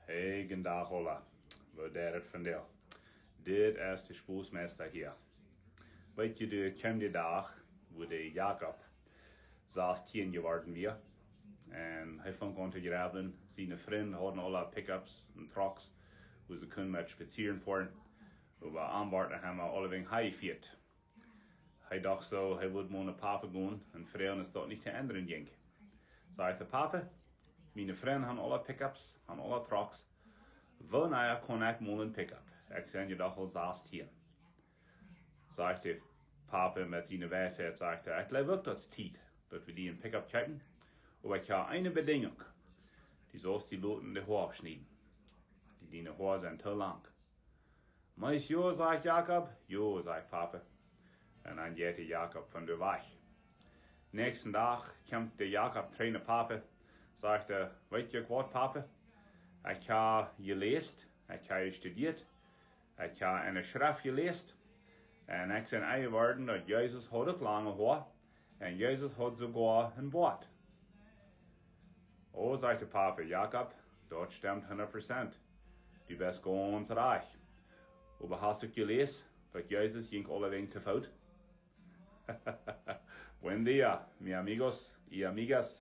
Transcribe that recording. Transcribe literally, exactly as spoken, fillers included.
Eejentlich aula, woo deit et vondoag? Dit es de Spoosmeista hia. Weet jie, doa kjeem de Dach, wua de Jakob sastieen jeworden wia. Un hee funk aun to jrebblen. Siene Frind hauden aula Pickups un Trucks, wua see kunnen met spazieren foaren. Oba am wort emma aulawäajen hanjefieet. Hee docht soo, hee wudd mau no Papa gonen un froagen, aus daut nich to endren jinkj. Sajcht hee: Papa, miene Frind han aula Pickups, han aula Trucks. Wanea kaun ekj mol een Pickup? Ekj sie je doch aul sastieen. Sajcht de Papa met siene Weisheit, sajcht hee: Ekj jleew uk, daut es Tiet, daut wie die een Pickup kjeepen. Oba ekj hab eene Bedingung. Du saust die loten de Hoa aufschnieden. Die, diene Hoa sent too lang. Meist jo, sajcht Jakob. Jo, sajcht Papa. Un dan jeit de Jakob von doa wajch. Näakjsten Dach kjemt de Jakob trigj no Papa. Sajcht hee: Weet jie waut, Papa? Ekj hab jeläst, ekj hab jestudieet, ekj hab enne Schreft jeläst. Un ekj sie enjeworden, daut Jesus haud uk lange Hoa. Un Jesus haud soogoa een Boat. O, sajcht de Papa: Jakob, daut stemt hundat Prozent. Du best gaunz rajcht. Oba hast uk jeläst, daut Jesus jinkj aulawäajen to Foot? Buen dia, mis amigos y amigas.